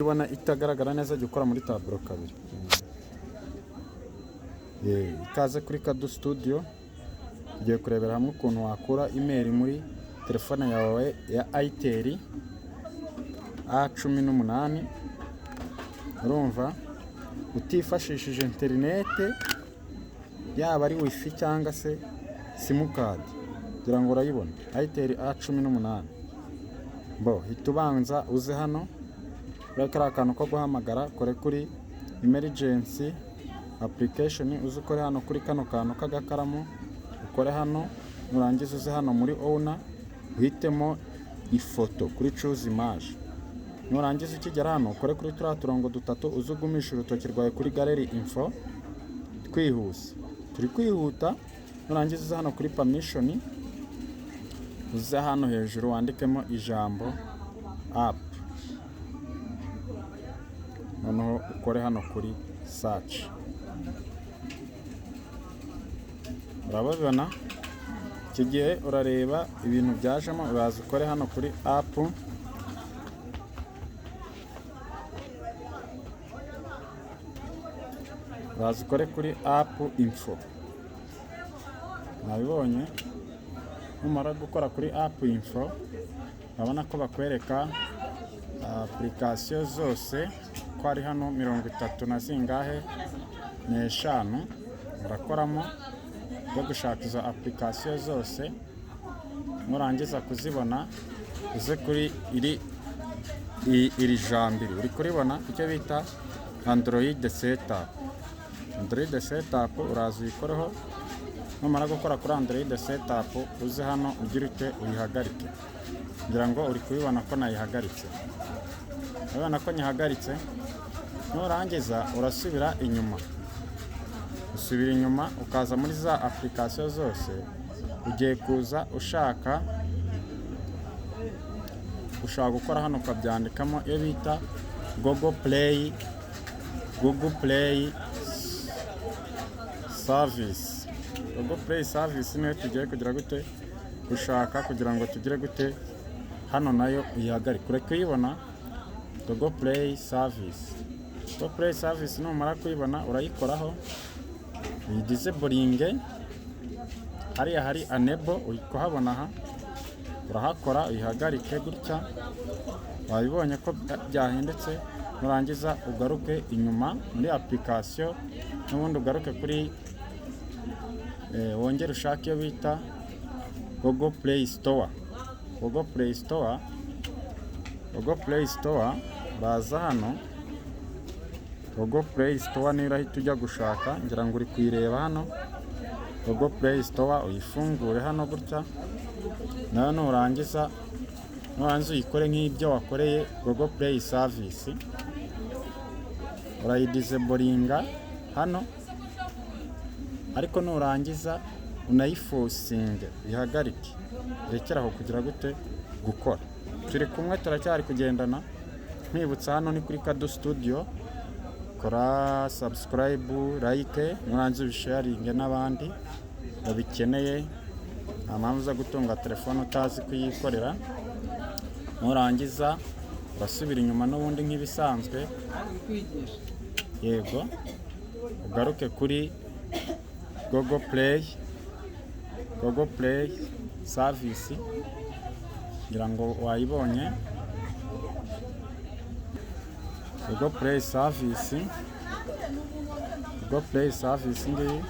Ubona itagaragara neza, jya ukora muri taburo kabiri. Ikaze kuri Kadu Studio. Tugiye kurebera hamwe ukuntu wakura email muri telefone yawe ya Itel A18, urumva, utifashishije interinete, yaba ari WiFi cyangwa se simukadi. Kugira ngo urayibona, Itel A18. Bo hita ubanza uze hano kuri kariya kantu ko guhamagara, kore kuri emergency application, uze ukore hano kuri kano kantu k'agakaramu, ukore hano. Nurangiza uze hano muri owner, uhitemo ifoto kuri choose image. Nurangiza ukigera hano, ukore kuri turiya turongo dutatu, uze ugumisha urutoki rwawe kuri gallery info. Twihuse, turi kwihuta. Nurangiza uze hano kuri permission, uze hano hejuru wandikemo ijambo app, noneho ukore hano kuri search. Urababona, iki gihe urareba ibintu byajemo. Uraza ukore hano kuri app, uraza ukore kuri app info. Nabibonye. Numara gukora kuri app info, urabona ko bakwereka application zose ko ari hano 30 na zingahe n'eshanu. Urakoramo yo gushaka izo application zose. Nurangiza kuzibona, uze kuri iri jambo uri kuribona, icyo bita Android setup. Android setup uraza uyikoreho. Numara gukora kuri Android setup, uze hano ugire ute? Uyihagarike. Ngira ngo uri kubibona ko nayihagaritse. Urabona ko nyihagaritse. Nurangiza urasubira inyuma, usubira inyuma ukaza muri za application zose. Ugiye kuza ushaka, ushobora gukora hano ukabyandikamo, iyo bita Google Play, Google Play Service. Google Play Service niyo tugiye kugira gute? Gushaka kugira ngo tugire gute? Hano nayo uyihagarike. Uri kuyibona, Google Play Service. Google Play Service numara kuyibona, urayikoraho, uyidisablinge. Hariya hari enable, uri kuhabona aha, urahakora uyihagarike gutya. Wabibonye ko byahindutse. Nurangiza ugaruke inyuma muri application, n'ubundi ugaruke kuri wongere ushake iyo bita Google Play Store. Google Play Store, Google Play Store, uraza hano Google Play Store niyo urahita ujya gushaka. Ngira ngo uri kuyireba hano, Google Play Store. Uyifungure hano gutya nayo. Nurangiza uyikore nk'ibyo wakoreye Google Play Service, urayidisablinga hano, ariko nurangiza unayiforcinge, uyihagarike, rekera aho kugira gute? Gukora. Turi kumwe, turacyari kugendana. Nkwibutsa, hano ni kuri Kadu Studio. Kora subscribe, like, nurangiza ubisharinge n'abandi babikeneye. Nta mpamvu zo gutunga telefone utazi kuyikorera. Nurangiza urasubira inyuma n'ubundi nk'ibisanzwe, yego, ugaruke kuri Google Play, Google Play Service. Ngira ngo wayibonye, Google Play Service. Google Play Service ngiyi.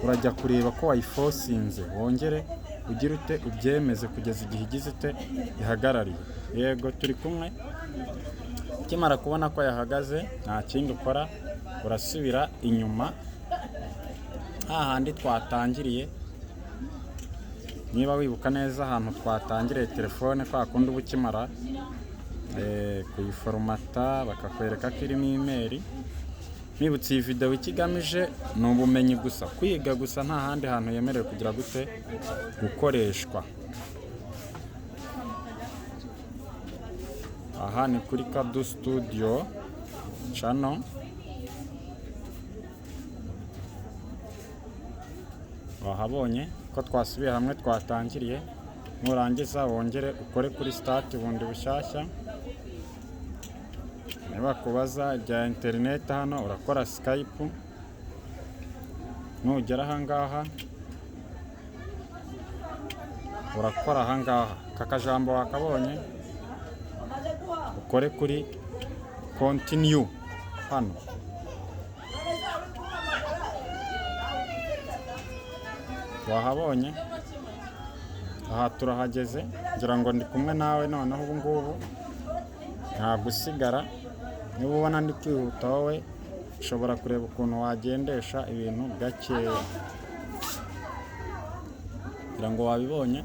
Urajya kureba ko wayiforcinze, wongere ugire ute? Ubyemeze kugeza igihe igize ite? Ihagarariye. Yego, turi kumwe. Ukimara kubona ko yahagaze, nta kindi ukora, urasubira inyuma hahandi twatangiriye. Niba wibuka neza ahantu twatangiriye telefone, kwa kundi uba ukimara kuyiforomata bakakwereka ko irimo email. Nibutse, iyi videwo icyo igamije ni ubumenyi gusa, kwiga gusa, nta handi hantu yemerewe kugira gute? Gukoreshwa. Aha ni kuri Kadu Studio channel. Wahabonye ko twasubiye hamwe twatangiriye. Nurangiza wongere ukore kuri start bundi bushyashya. Nibakubaza ibya interineti hano, urakora skip. Nugera ahangaha, urakora ahangaha aka kajambo wakabonye, ukore kuri continue hano. Wahabonye? Aha turahageze, ngira ngo ndi kumwe nawe. Noneho ubu ngubu nta gusigara. Niba ubona ndi kwihuta, wowe ushobora kureba ukuntu wagendesha ibintu gakeya. Ngira ngo wabibonye,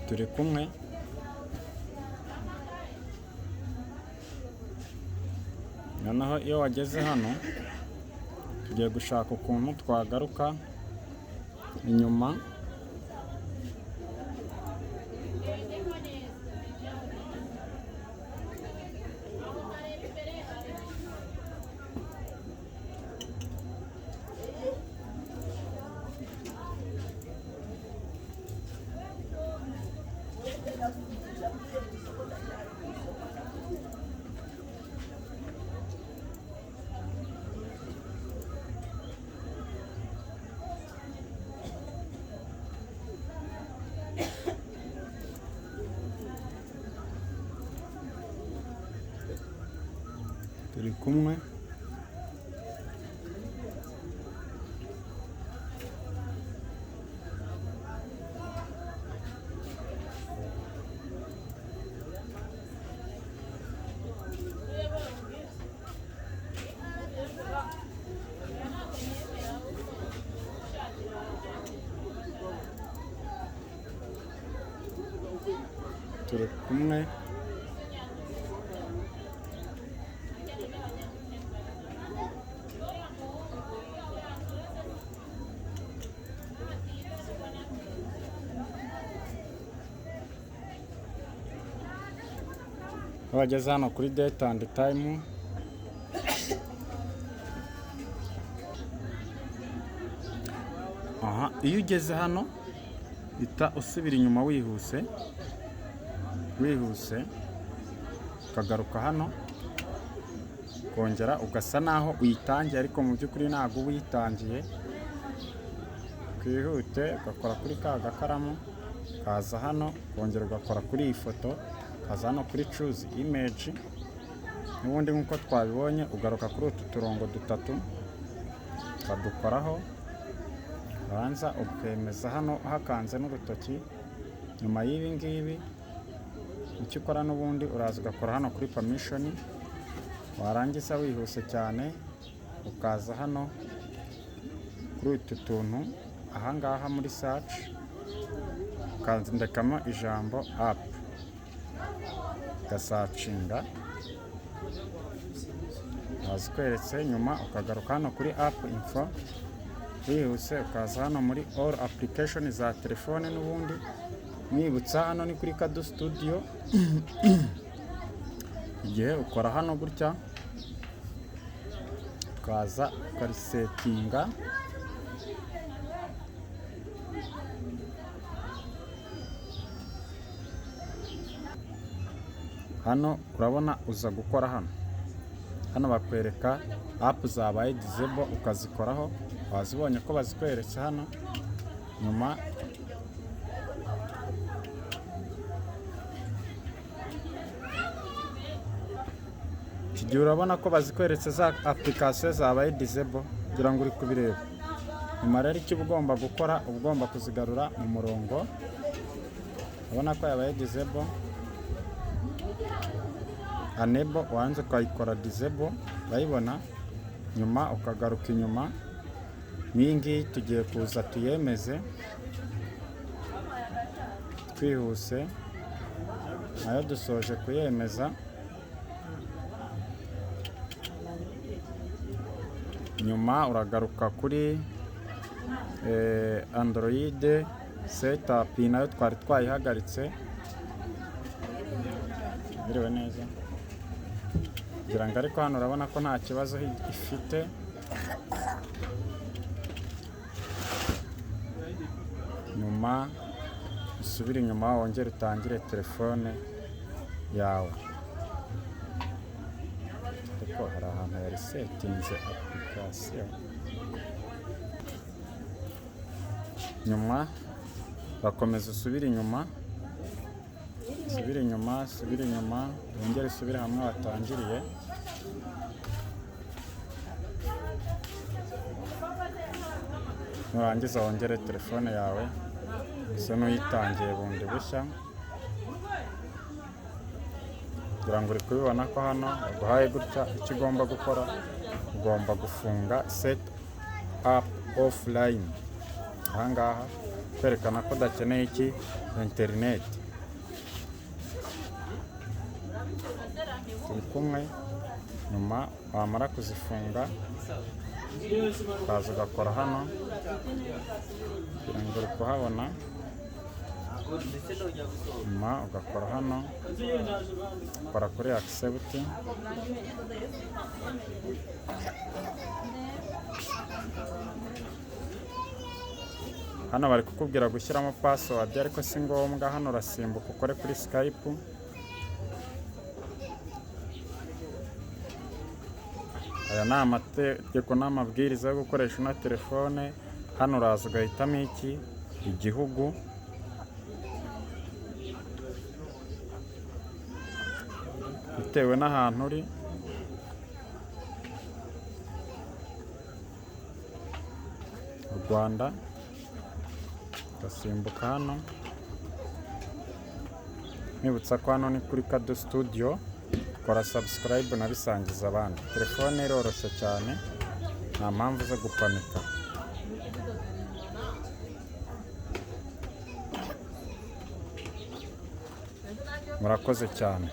turi kumwe. Noneho iyo wageze hano, tugiye gushaka ukuntu twagaruka inyuma. Turi kumwe. Turi kumwe. Iyo wageze hano kuri date and time, aha iyo ugeze hano, uhita usubira inyuma wihuse wihuse, ukagaruka hano, ukongera ugasa naho uyitangiye, ariko mu by'ukuri ntabwo uba uyitangiye. Twihute, ugakora kuri ka gakaramu, ukaza hano, ukongera ugakora kuri iyi foto, ukaza hano kuri choose image. N'ubundi nk'uko twabibonye, ugaruka kuri utu turongo dutatu, ukadukoraho, ubanza ukemeza hano hakanze n'urutoki. Nyuma y'ibi ngibi, icyo ukora n'ubundi, uraza ugakora hano kuri permission. Warangiza wihuse cyane, ukaza hano kuri utu tuntu ahangaha muri search, ukandikamo ijambo app, ugasearchinga, bazikweretse. Nyuma ukagaruka hano kuri app info wihuse, ukaza hano muri all application za telefone. N'ubundi mwibutsa, hano ni kuri Kadu Studio. Igihe ukora hano gutya, ukaza ukarisettinga. Hano urabona uza gukora hano, hano bakwereka app zabaye disable, ukazikoraho. Wazibonye ko bazikweretse hano. Nyuma iki gihe urabona ko bazikweretse za application zabaye disable, kugira ngo uri kubireba. Nyuma rero, icyo uba ugomba gukora, uba ugomba kuzigarura mu murongo. Urabona ko yabaye disable, enable, wanze ukayikora disable, urayibona. Nyuma ukagaruka inyuma, n'iyi ngiyi tugiye kuza tuyemeze twihuse. Nayo dusoje kuyemeza. Nyuma uragaruka kuri Android setup, nayo twari twayihagaritse. Biriwe neza, kugira ngo ariko hano urabona ko nta kibazo ifite. Nyuma usubire inyuma, wongere utangire telefone yawe. Umuntu yarisetinze application. Nyuma urakomeza usubire inyuma, usubire inyuma, usubire inyuma, wongere usubire hamwe watangiriye. Nurangiza wongere telefone yawe usa n'uyitangiye bundi bushya. Kugira ngo uri kubibona ko hano baguhaye gutya, icyo ugomba gukora, ugomba gufunga set up offline ahangaha, kwerekana ko udakeneye iki? Interineti. Turi kumwe? Nyuma wamara kuzifunga, ukaza ugakora hano, kugira ngo uri kuhabona. Nyuma ugakora hano, ukora kuri accept. Hano bari kukubwira gushyiramo password, ariko si ngombwa. Hano urasimbuka ukore kuri skip. Aya ni amategeko n'amabwiriza yo gukoresha ino telefone. Hano uraza ugahitamo iki? Igihugu. Bitewe n'ahantu uri. U Rwanda. Ugasimbuka hano. Nkwibutsa ko hano ni kuri Kado Studio. Kora subscribe, nabisangiza abandi. Telefone iroroshye cyane, nta mpamvu zo gupanika. Murakoze cyane.